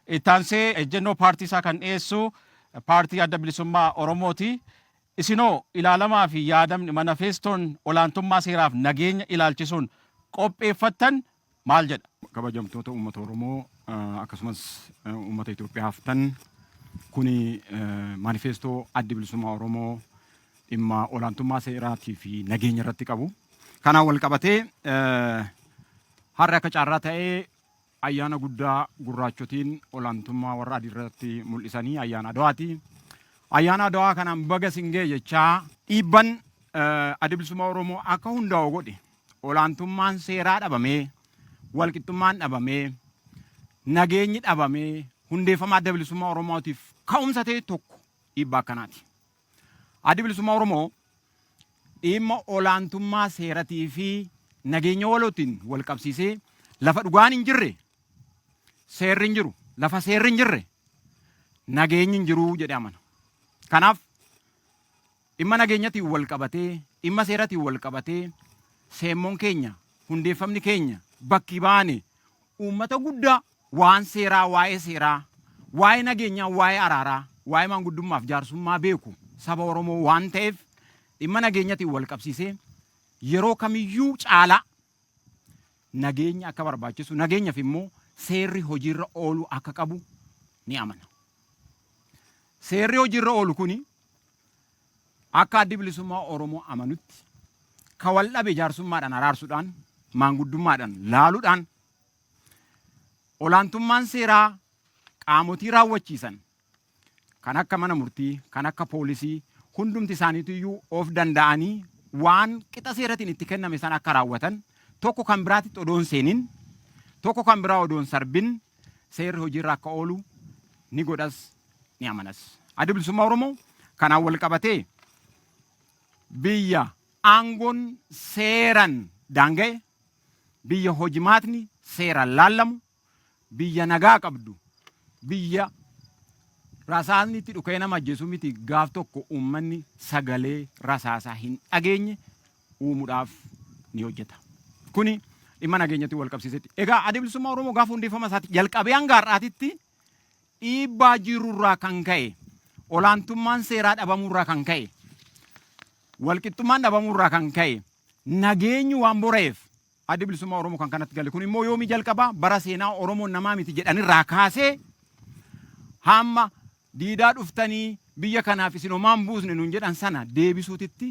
Ittaansee ejjennoo paartii isaa kan dhiyeessu Paartii Adda Bilisummaa Oromooti. Isinoo ilaalamaa fi yaadamni manafeestoon olaantummaa seeraaf nageenya ilaalchisuun qopheeffattan maal jedha? Kabajamtoota uummata Oromoo, akkasumas uummata Itoophiyaa haftan, kuni manifeestoo Addi Bilisummaa Oromoo dhimma olaantummaa seeraatii fi nageenya irratti qabu. Kanaan wal qabatee, har'a akka carraa ta'ee ayyaana guddaa gurraachotiin olaantummaa warra adii irratti mul'isanii ayyaana Adawaati. Ayyaana Adawaa kanaan baga isin ga'e jechaa, dhiibban Addi Bilisummaa Oromoo akka hundaa'u godhe olaantummaan seeraa dhabamee, walqixxummaan dhabamee, nageenyi dhabamee, hundeeffama Adda Bilisummaa Oromootiif ka'umsa ta'e tokko dhiibbaa akkanaati. Addi Bilisummaa Oromoo dhimma olaantummaa seeratii fi nageenya walootiin wal qabsiisee, lafa dhugaan hin jirre seerri hin jiru, lafa seerri hin jirre nageenyi hin jiru jedhee amana. Kanaaf dhimma nageenyatiin wal qabatee, dhimma seeratiin wal qabatee, seemmoon keenya, hundeeffamni keenya, bakki baane uummata guddaa waan seeraa, waa'ee seeraa, waa'ee nageenyaa, waa'ee araaraa, waa'ee maanguddummaaf jaarsummaa beeku saba Oromoo waan ta'eef, dhimma nageenyatiin wal qabsiisee yeroo kamiyyuu caalaa nageenya akka barbaachisu, nageenyaaf immoo seerri hojiirra ooluu akka qabu ni amana. Seerri hojiirra oolu kuni akka Addi Bilisummaa Oromoo amanutti ka wal dhabe jaarsummaadhaan araarsuudhaan, maanguddummaadhaan laaluudhaan, olaantummaan seeraa qaamotii raawwachiisan kan akka mana murtii, kan akka poolisii, hundumti isaaniitu iyyuu of danda'anii waan qixa seeratiin itti kenname sana akka raawwatan, tokko kan biraatitti odoo hin seenin, tokko kan biraa odoo hin sarbin, seerri hojiirra akka oolu ni godhas, ni amanas. Addi Bilisummaa Oromoo kanaan wal qabatee biyya aangoon seeran daanga'e, biyya hojimaatni seeraan laallamu, biyya nagaa qabdu, biyya rasaasni itti dhuka'ee nama ajjeesu miti, gaaf tokko uummanni sagalee rasaasaa hin dhageenye uumuudhaaf ni hojjeta. Kuni dhimma nageenyatti wal qabsiisetti. Egaa Adda Bilisummaa Oromoo gaafa hundeeffama isaatti jalqabee hanga har'aatitti dhiibbaa jirurraa kan ka'e, olaantummaan seeraa dhabamuurraa kan ka'e, walqixxummaan dhabamuurraa kan ka'e, nageenyi waan bora'eef Addi Bilisummaa Oromoo kan kanatti gale. Kun immoo yoomii jalqabaa? Bara seenaa Oromoon namaa miti jedhanirraa kaasee hamma diidaa dhuftanii biyya kanaaf isin homaan buusne nuun jedhan sana deebisuutitti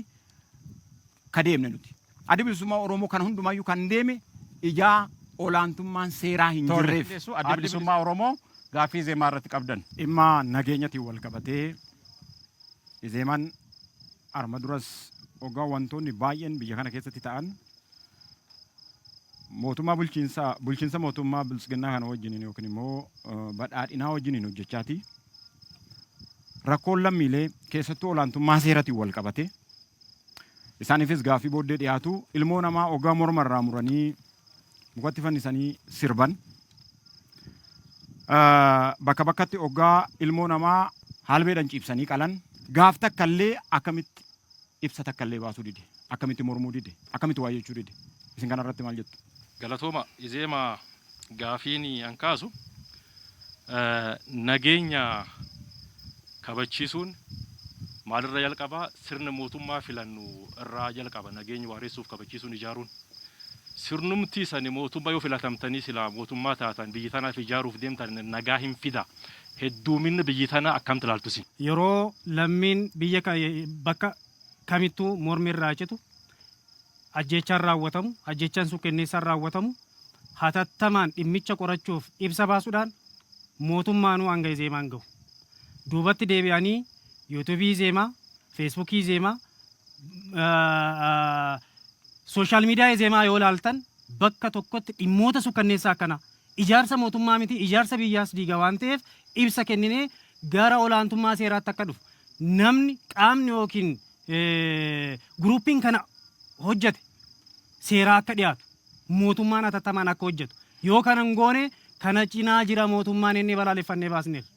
ka deemne nuti. Addi Bilisummaa Oromoo kana hundumaayyuu kan deeme ijaa olaantummaan seeraa hin jirreef. Addi Bilisummaa Oromoo gaaffii Izeemaa irratti qabdan. Dhimma nageenyatiin wal qabatee, Izeemaan arma duras hoggaa wantoonni baay'een biyya kana keessatti ta'an mootummaa bulchiinsa mootummaa Biltsiginnaa kana wajjiniin yookiin immoo Badhaadhinaa wajjiniin hojjechaati. Rakkoon lammiilee, keessattuu olaantummaa seeratiin wal qabate, isaaniifis gaaffii booddee dhiyaatu, ilmoo namaa hoggaa morma irraa muranii mukatti fannisanii sirban, bakka bakkatti hoggaa ilmoo namaa haalbeedhaan ciibsanii qalan, gaaf takka illee akkamitti ibsa takka illee baasuu dide? Akkamitti mormuu dide? Akkamitti waa jechuu dide? Isin kanarratti maal jettu? Galatooma Izeema. Gaafiin an kaasu, nageenya kabachiisuun maalirra jalqaba? Sirna mootummaa filannu irraa jalqaba nageenya waaressuuf, kabachiisuun, ijaaruun. Sirnumti sani mootummaa yoo filatamtanii silaa mootummaa taatan, biyyi tanaaf ijaaruuf deemtan nagaa hin fida. Hedduuminni biyyi tanaa akkamti ilaaltu isin? Yeroo lammiin biyya bakka kamittuu mormi irraa citu, ajjeechaan raawwatamu, ajjeechaan suukkenneessaan raawwatamu, hatattamaan dhimmicha qorachuuf ibsa baasuudhaan mootummaanuu hanga Izeemaan gahu. Duubatti deebi'anii Yuutuubii Izeemaa, Feesbuukii Izeemaa, social media Izeemaa yoo ilaaltan, bakka tokkotti dhimmoota sukkanneessaa akkanaa ijaarsa mootummaa miti, ijaarsa biyyaas diiga waan ta'eef, ibsa kenninee gara olaantummaa seeraatti akka dhufu, namni, qaamni yookiin guruupiin kana hojjete seeraa akka dhiyaatu mootummaan hatattamaan akka hojjetu, yoo kana hin goone kana cinaa jira mootummaan inni balaaleffannee baasneerra.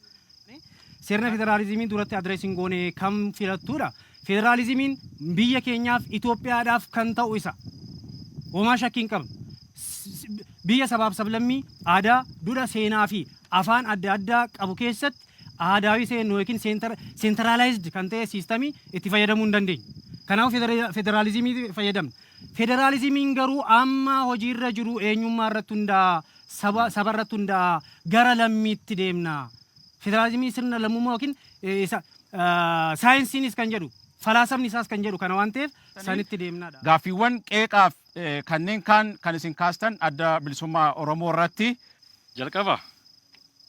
Sirna federaalizimii duratti address hin goone kam filattuudha? Federaalizimiin biyya keenyaaf, Itoophiyaadhaaf kan ta'u isa. Homaa shakkii hin qabnu. Biyya sabaaf sablammii, aadaa, duudha, seenaa fi afaan adda addaa qabu keessatti aadaawii seennu yookiin centralized kan ta'e systemii itti fayyadamuu hin dandeenyu. Kanaafuu federaalizimii fayyadamna. Federaalizimiin garuu amma hojiirra jiru eenyummaa irratti hundaa'a, saba irratti hundaa'a, gara lammiitti deemna. Federaalizimii sirna lammummaa yookiin isa saayinsiinis kan jedhu, falaasamni isaas kan jedhu kana waan ta'eef sanitti deemnaadha. Gaaffiiwwan qeeqaaf kanneen kaan kan isin kaastan Adda Bilisummaa Oromoo irratti. Jalqaba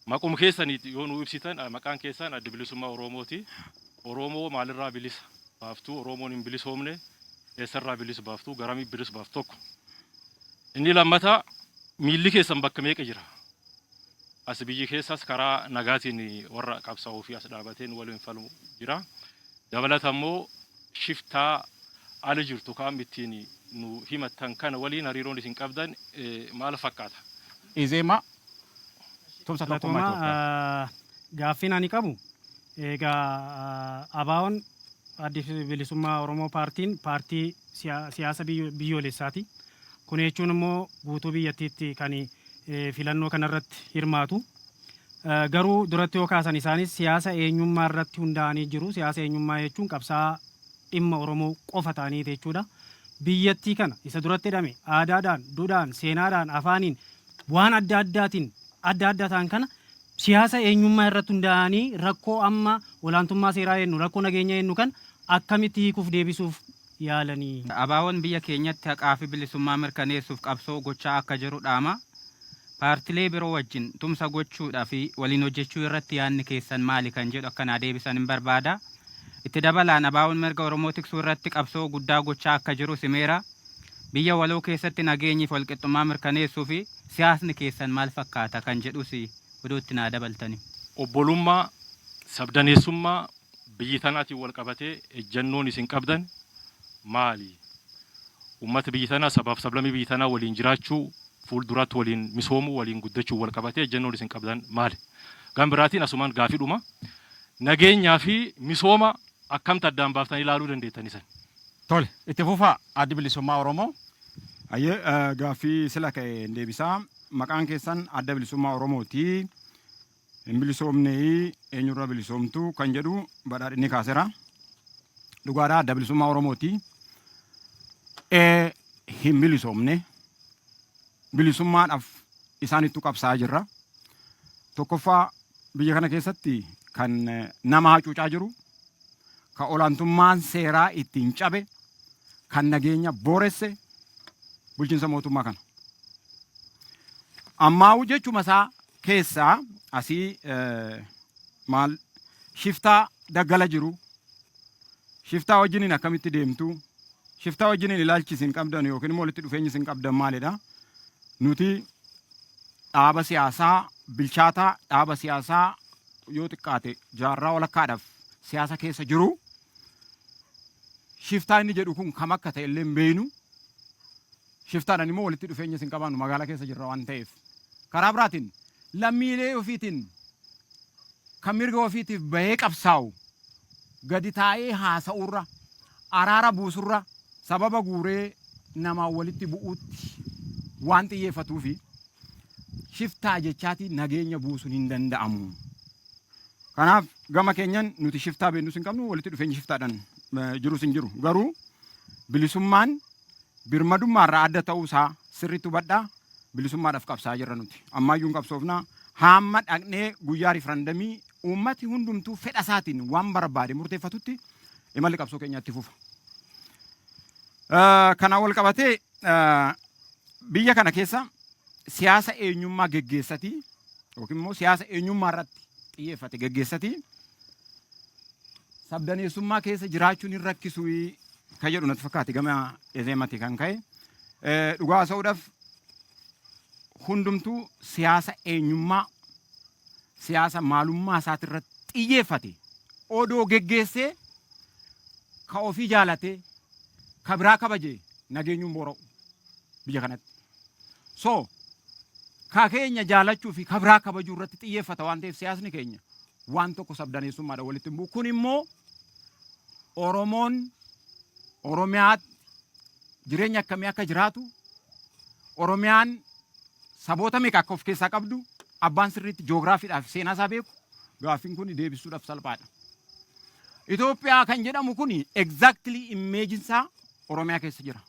maquma keessaniiti yoo nu ibsitan, maqaan keessan Adda Bilisummaa Oromooti. Oromoo maalirraa bilisa baaftuu? Oromoon hin bilisoomne, eessarraa bilisa baaftuu? Garamii bilisa baaftu tokko? Inni lammataa, miilli keessan bakka meeqa jira? As biyyi keessas karaa nagaatiin warra qabsaa'uu fi as dhaabateen waliin falmu jira. Dabalata immoo shiftaa ala jirtu kaam ittiin nu himattan kana waliin hariiroon isin qabdan maal fakkaata? Izeema, Tumsa Tokkummaa Itoophiyaa. Gaaffiin ani qabu egaa, ABO'n, Addi Bilisummaa Oromoo paartiin paartii siyaasa biyyoolessaati. Kun jechuun immoo guutuu biyyattiitti kan filannoo kanarratti hirmaatu. Garuu duratti yoo kaasan isaanis siyaasa eenyummaa irratti hundaa'anii jiru. Siyaasa eenyummaa jechuun qabsaa dhimma Oromoo qofa ta'anii jechuudha. Biyyattii kana isa duratti jedhame aadaadhaan, duudhaan, seenaadhaan, afaaniin, waan adda addaatiin adda adda ta'an kana siyaasa eenyummaa irratti hundaa'anii rakkoo amma olaantummaa seeraa jennu, rakkoo nageenya jennu kan akkamitti hiikuuf deebisuuf yaalanii? ABO'n biyya keenyatti haqaa fi bilisummaa mirkaneessuuf qabsoo gochaa akka jiru dhaama. Paartilee biroo wajjin tumsa gochuudhaa fi waliin hojjechuu irratti yaadni keessan maali kan jedhu akkanaa deebisan hin barbaada. Itti dabalaan ABO'n mirga Oromoo tiksuu irratti qabsoo guddaa gochaa akka jiru simeera. Biyya waloo keessatti nageenyi fi walqixxummaa mirkaneessuu fi siyaasni keessan maal fakkaata kan jedhus odootti naa dabaltani. Obbolummaa, sabdaneessummaa biyyi tanaatiin wal qabatee ejjannoon isin qabdan maali? Uummata biyyi tanaa, sabaaf sablammii biyyi tanaa waliin jiraachuu, fuulduraatti waliin misoomuu, waliin guddachuu wal qabatee ejjannoon isin qabdan maali? Gama biraatiin asumaan gaafidhuma. Nageenyaa fi misooma akkamti addaan baaftanii ilaaluu dandeettan isan? Tole, itti fufaa, Addi Bilisummaa Oromoo. Hayyee, gaaffii sila ka'e hin deebisaa. Maqaan keessan Adda Bilisummaa Oromooti. Hin bilisoomne, eenyurra bilisoomtu kan jedhu Badhaadhinni kaaseera. Dhugaadhaa, Adda Bilisummaa Oromooti. Hin bilisoomne. Bilisummaadhaaf isaanittu qabsaa'aa jirra. Tokkoffaa, biyya kana keessatti kan nama hacuucaa jiru, kan olaantummaan seeraa ittiin cabe, kan nageenya booresse bulchiinsa mootummaa kana. Ammaa'u jechuma isaa keessaa asii maal shiftaa daggala jiru, shiftaa wajjiniin akkamitti deemtu, shiftaa wajjiniin ilaalchi isin qabdan yookiin immoo walitti dhufeenyi isin qabdan maalidha? Nuti dhaaba siyaasaa bilchaataa, dhaaba siyaasaa yoo xiqqaate jaarraa walakkaadhaaf siyaasa keessa jiru. Shiftaa inni jedhu kun kam akka ta'e illee hin beeknu. Shiftaadhaan immoo walitti dhufeenya isin qabaannu magaalaa keessa jirra waan ta'eef. Karaa biraatiin lammiilee ofiitiin kan mirga ofiitiif bahee qabsaa'u gadi taa'ee haasa'urra, araara buusurra, sababa guuree namaan walitti bu'uutti waan xiyyeeffatuufi shiftaa jechaatii nageenya buusuun hin danda'amu. Kanaaf gama keenyan nuti shiftaa beennus hin qabnu, walitti dhufeenyi shiftaadhaan jirus hin jiru. Garuu bilisummaan birmadummaarraa adda ta'uu isaa sirriitti hubadhaa, bilisummaadhaaf qabsaa'aa jirra nuti. Ammaayyuu hin qabsoofnaa. Hamma dhaqnee guyyaa rifarandamii uummati hundumtuu fedha isaatiin waan barbaade murteeffatutti imalli qabsoo keenyaatti fufa. Kanaan wal qabatee biyya kana keessa siyaasa eenyummaa geggeessatii yookiin immoo siyaasa eenyummaa irratti xiyyeeffate geggeessatii sabdaneessummaa keessa jiraachuun hin rakkisu kan jedhu natti fakkaate gama Ezeemati kan ka'e. Dhugaa haasa'uudhaaf hundumtuu siyaasa eenyummaa, siyaasa maalummaa isaati irratti xiyyeeffate odoo geggeessee, ka ofii jaalatee ka biraa kabaje, nageenyuun boora'u biyya kanatti. So ka keenya jaalachuu fi ka biraa kabajuu irratti xiyyeeffata waan ta'eef siyaasni keenya waan tokko sabdaneessummaadha walitti hin bu'u. Kun immoo Oromoon Oromiyaatti jireenya akkamii akka jiraatu, Oromiyaan saboota meeqa akka of keessaa qabdu, Abbaan sirriitti joogiraafiidhaaf seenaa isaa beeku gaaffiin kun deebisuudhaaf salphaadha. Itoophiyaa kan jedhamu kun exactly image isaa Oromiyaa keessa jira.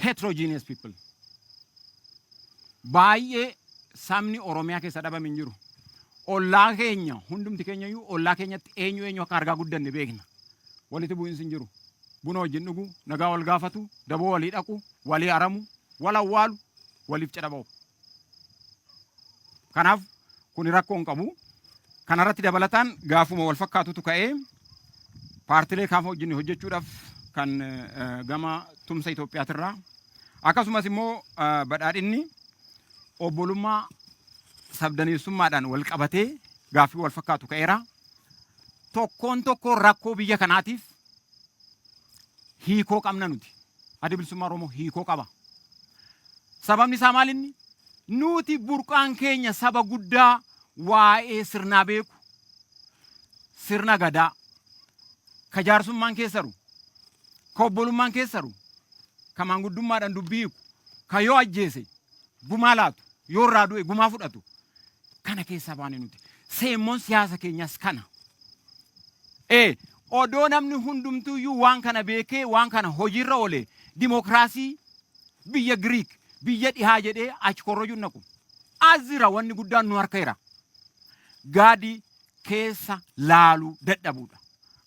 Heterogeneous people. Baay'ee sabni Oromiyaa keessa dhabame hin jiru. Ollaa keenya, hundumti keenya iyyuu ollaa keenyatti eenyu eenyu akka argaa guddanne beekna. Walitti bu'iinsi hin jiru. Buna wajjin dhugu, nagaa wal gaafatu, daboo walii dhaqu, walii aramu, wal awwaalu, waliif cidha ba'u. Kanaaf kuni rakkoo hin qabu. Kanarratti dabalataan gaafuma wal fakkaatutu ka'ee, paartilee kaan wajjin hojjechuudhaaf kan gama tumsa Itoophiyaatirraa, akkasumas immoo badhaadhinni obbolummaa sabdaneessummaadhaan wal qabatee gaaffii wal fakkaatu ka'eera. Tokkoon tokkoon rakkoo biyya kanaatiif hiikoo qabna nuti. Adda Bilisummaa Oromoo hiikoo qaba. Sababni isaa maal inni? Nuti burqaan keenya saba guddaa waa'ee sirnaa beeku. Sirna gadaa. Ka jaarsummaan keessaru. Ka obbolummaan keessaru. Ka maanguddummaadhaan dubbii hiiku. Ka yoo ajjeese gumaa laatu. Yoo irraa du'e gumaa fudhatu. Kana keessaa baane nuti. Seemmoon siyaasa keenyas kana. Odoo namni hundumtuuyyuu waan kana beekee waan kana hojiirra oole, dimokiraasii biyya Giriik, biyya dhihaa jedhee achi korrojuun naqu. As jira, wanni guddaan nu harka jira. Gaadii keessa laaluu dadhabuudha.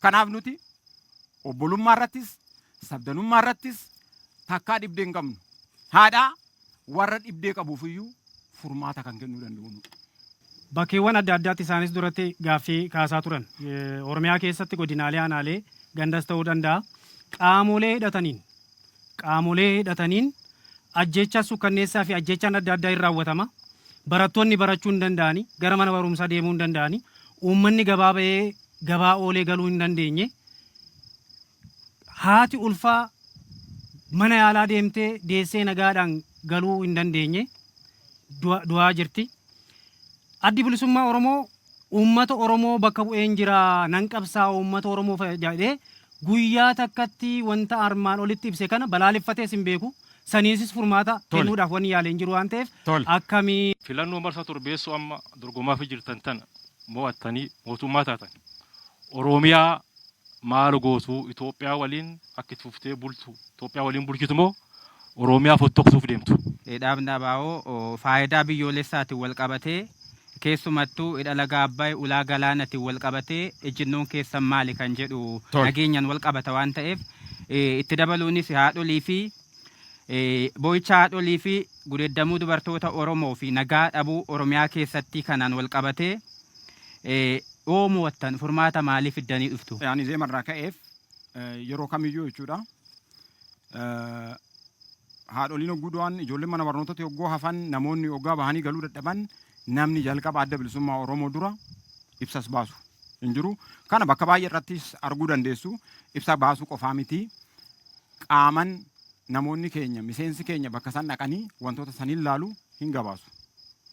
Kanaaf nuti obbolummaa irrattis sabdanummaa irrattis takkaa dhibdee hin qabnu. Haadhaa warra dhibdee qabuufiyyuu furmaata kan kennuu danda'u nu. Bakkeewwan adda addaatti isaanis duratti gaaffii kaasaa turan. Oromiyaa keessatti godinaalee, aanaalee, gandas ta'uu danda'a. Qaamolee hidhataniin ajjeechaa sukkanneessaa fi ajjeechaan adda addaa hin raawwatama. Barattoonni barachuu hin danda'ani, gara mana barumsaa deemuu hin danda'ani, uummanni gabaa bahee gabaa oolee galuu hin dandeenye. Haati ulfaa mana yaalaa deemtee deessee nagaadhaan galuu hin dandeenye, du'aa jirti. Addi Bilisummaa Oromoo uummata Oromoo bakka bu'een jira, nan qabsaa uummata Oromoo jedhee guyyaa takkatti wanta armaan olitti ibse kana balaaleffatees hin beeku. Saniisis furmaata kennuudhaaf wanni yaalee hin jiru waan ta'eef akkamii Filannoo marsaa torbeessoo amma dorgomaaf jirtan tana mo'attanii mootummaa taatan, Oromiyaa maal gootu? Itoophiyaa waliin akka itti fuftee bultu, Itoophiyaa waliin bulchitu moo Oromiyaa fottoqsuuf deemtu? Dhaabni ABO faayidaa biyyoolessaatiin wal qabatee, keessumattuu hidha laga Abbaay, ulaa galaanaatiin wal qabatee ejjennoon keessan maali kan jedhu, nageenyaan wal qabata waan ta'eef. Itti dabaluunis haadholii fi boo'icha haadholii fi gudeeddamuu dubartoota Oromoo fi nagaa dhabuu Oromiyaa keessatti kanaan wal qabatee yoo mo'attan furmaata maalii fiddanii dhuftu? Ani zeemarraa ka'eef yeroo kamiyyuu jechuudha. Haadholiin hogguu du'an, ijoolleen mana barnootatti hogguu hafan, namoonni hoggaa bahanii galuu dadhaban, namni jalqaba Adda Bilisummaa Oromoo dura ibsas baasu hin jiru. Kana bakka baay'ee irrattis arguu dandeessu. Ibsa baasuu qofaa miti. Qaaman namoonni keenya, miseensi keenya bakka isaan dhaqanii wantoota saniin laalu hin gabaasu.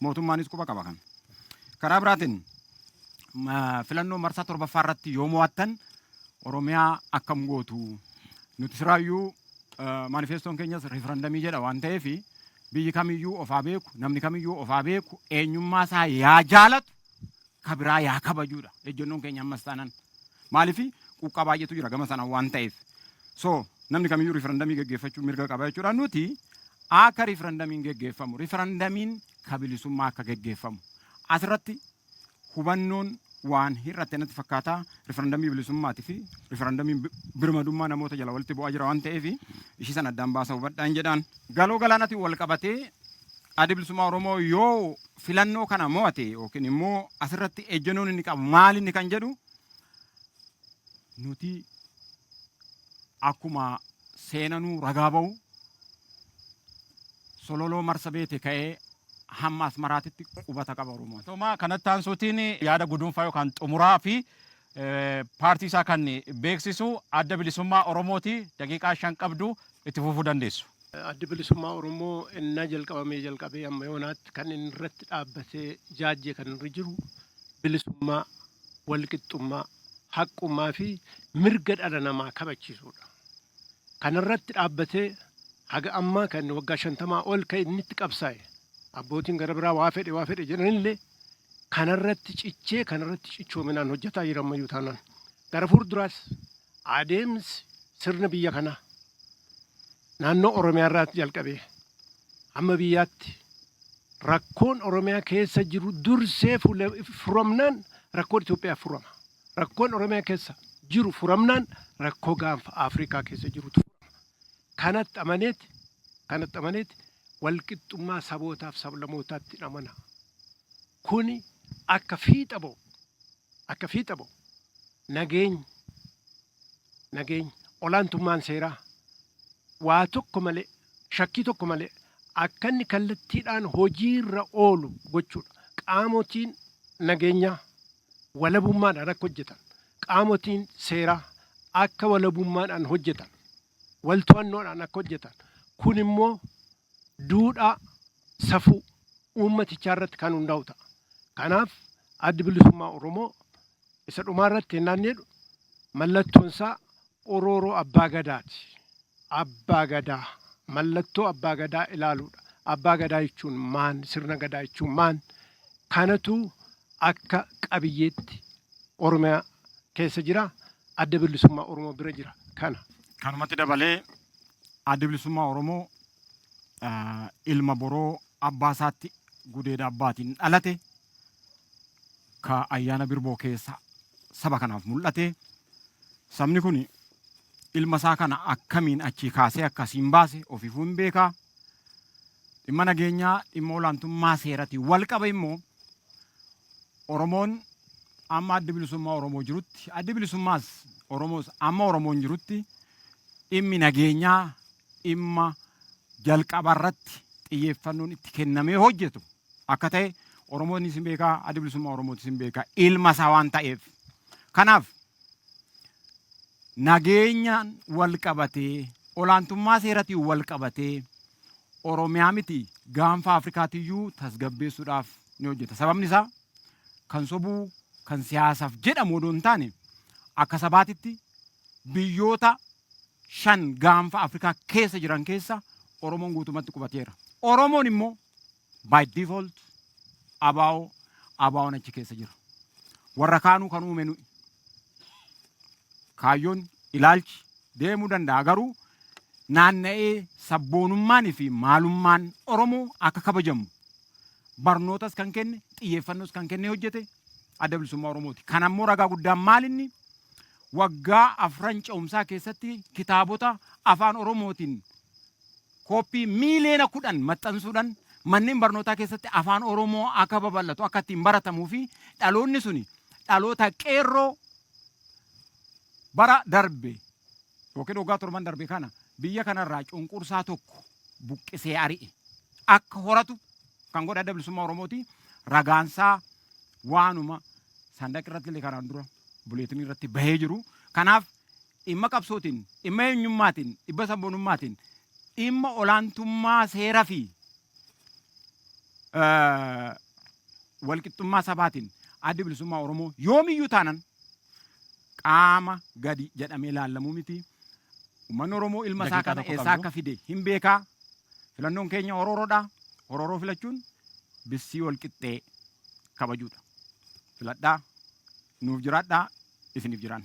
Mootummaanis quba qaba kan. Karaa biraatiin filannoo marsaa torbaffaa irratti yoo mo'attan Oromiyaa akkam gootu? Nuti siraayyuu manifestoon keenyas riifarandamii jedha waan ta'eef, biyyi kamiyyuu ofaa beeku, namni kamiyyuu ofaa beeku, eenyummaa isaa yaa jaalatu, ka biraa yaa kabajuudha. Ejjennoon keenya ammas taanan. Maaliif quuqqaa baay'eetu jira gama sana waan ta'eef. So namni kamiyyuu riifarandamii geggeeffachuu mirga qaba jechuudha. Nuti akka riifarandamiin geggeeffamu, riifarandamiin ka bilisummaa akka geggeeffamu. Asirratti hubannoon waan hir'atte natti fakkaata. Riifarandamii bilisummaatii fi riifarandamiin birmadummaa namoota jala walitti bu'aa jira waan ta'eef, ishii sana addaan baasa hubadhaan jedhaan. Galoo galaanaatiin wal qabatee Adda Bilisummaa Oromoo yoo filannoo kana mo'ate yookiin immoo asirratti ejjennoon inni qabu maal inni kan jedhu, nuti akkuma seenanuu ragaa ba'u, sololoo marsa beete ka'ee hamma Asmaraatitti qubata qaba Oromoon. Toma kanatti aansuutiin yaada guduunfaa yookaan xumuraa fi paartii isaa kan beeksisu Adda Bilisummaa Oromooti. Daqiiqaa 5 qabdu, itti fufuu dandeessu. Addi Bilisummaa Oromoo innaa jalqabamee jalqabee amma yoonaatti kan inni irratti dhaabbatee jaajjee kan irra jiru bilisummaa, walqixxummaa, haqqummaa fi mirga dhala namaa kabachiisuudha. Kanarratti dhaabbatee haga ammaa kan waggaa 50 ol kan inni itti qabsaa'e. Abbootiin gara biraa waa fedhe waa fedhe jedhanillee kanarratti cichee, kanarratti cichoominaan hojjetaa jira ammayyuu taanaan. Gara fuulduraas adeemsi sirna biyya kanaa naannoo Oromiyaa irraa jalqabee hamma biyyaatti, rakkoon Oromiyaa keessa jiru dursee furamnaan rakkoon Itoophiyaa furama. Rakkoon Oromiyaa keessa jiru furamnaan rakkoo gaanfa Afrikaa keessa jirutu furama. Kanatti amaneeti walqixxummaa sabootaaf sablamootaatti amana. Kuni akka fiixa ba'u nageenyi, olaantummaan seeraa waa tokko malee, shakkii tokko malee akka inni kallattiidhaan hojiirra oolu gochuudha. Qaamotiin nageenyaa walabummaadhaan akka hojjetan, qaamotiin seeraa akka walabummaadhaan hojjetan, wal to'annoodhaan akka hojjetan. Kun immoo duudhaa safuu uummatichaa irratti kan hundaa'u ta'a. Kanaaf Addi Bilisummaa Oromoo isa dhumaa irratti yennaan jedhu, mallattoon isaa orooroo Abbaa Gadaati. Abbaa Gadaa, mallattoo Abbaa Gadaa ilaaluudha. Abbaa Gadaa jechuun maan? Sirna Gadaa jechuun maan? Kanatu akka qabiyyeetti Oromiyaa keessa jira. Adda Bilisummaa Oromoo bira jira. Kana. Kanumatti dabalee, Addi Bilisummaa Oromoo ilma boroo abbaa isaatti gudeeda abbaatiin dhalate, ka ayyaana Birboo keessa saba kanaaf mul'ate. Sabni kun ilma isaa kana akkamiin achii kaasee akkasiin baase ofiifuu hin beekaa. Dhimma nageenyaa, dhimma olaantummaa seeratiin wal qaba immoo, Oromoon amma Addi Bilisummaa Oromoo jirutti, Addi Bilisummaas Oromoos amma Oromoon jirutti, dhimmi nageenyaa dhimma jalqabarratti xiyyeeffannoon itti kennamee hojjetu akka ta'e Oromoonis hin beekaa, Addi Bilisummaa Oromootis hin beekaa, ilma isaa waan ta'eef. Kanaaf nageenyaan wal qabatee, olaantummaa seeratiin wal qabatee, Oromiyaa miti gaanfa Afrikaatiyyuu tasgabbeessuudhaaf ni hojjeta. Sababni isaa kan sobuu, kan siyaasaaf jedhamu odoo hin taane, akka sabaatitti biyyoota 5 gaanfa Afrikaa keessa jiran keessa Oromoon guutumatti qubateera. Oromoon immoo by default ABO, ABOn achi keessa jira. Warra kaanuu kan uume nuyi. Kaayyoon ilaalchi deemuu danda'a, garuu naanna'ee sabboonummaanii fi maalummaan Oromoo akka kabajamu barnootas kan kenne, xiyyeeffannoos kan kenne hojjete Adda Bilisummaa Oromooti. Kan ammoo ragaa guddaan maal inni? Waggaa 4 ce'umsaa keessatti kitaabota afaan Oromootiin kooppii miiliyoona 10 maxxansuudhaan manneen barnootaa keessatti afaan Oromoo akka babal'atu, akka ittiin baratamuu fi dhaloonni suni dhaloota qeerroo bara darbe yookiin waggaa 7 darbe kana biyya kanarraa cunqursaa tokko buqqisee ari'e akka horatu kan godhe Adda Bilisummaa Oromooti. Ragaansaa waanuma saandaqa irratti illee kanaan dura buleetinii irratti bahee jiru. Kanaaf dhimma qabsootiin, dhimma eenyummaatiin, dhimma sabboonummaatiin, dhimma olaantummaa seeraa fi walqixxummaa sabaatiin Addi Bilisummaa Oromoo yoomiyyuu taanan qaama gadi jedhamee laallamuu miti. Uummanni Oromoo ilma isaa Daqiiqaa kana tokko eessaa qabdu. akka fide hin beekaa. Filannoon keenya Orooroodha. Orooroo filachuun bissii walqixxee kabajuudha. Filadhaa, nuuf jiraadhaa, isiniif jiraanna.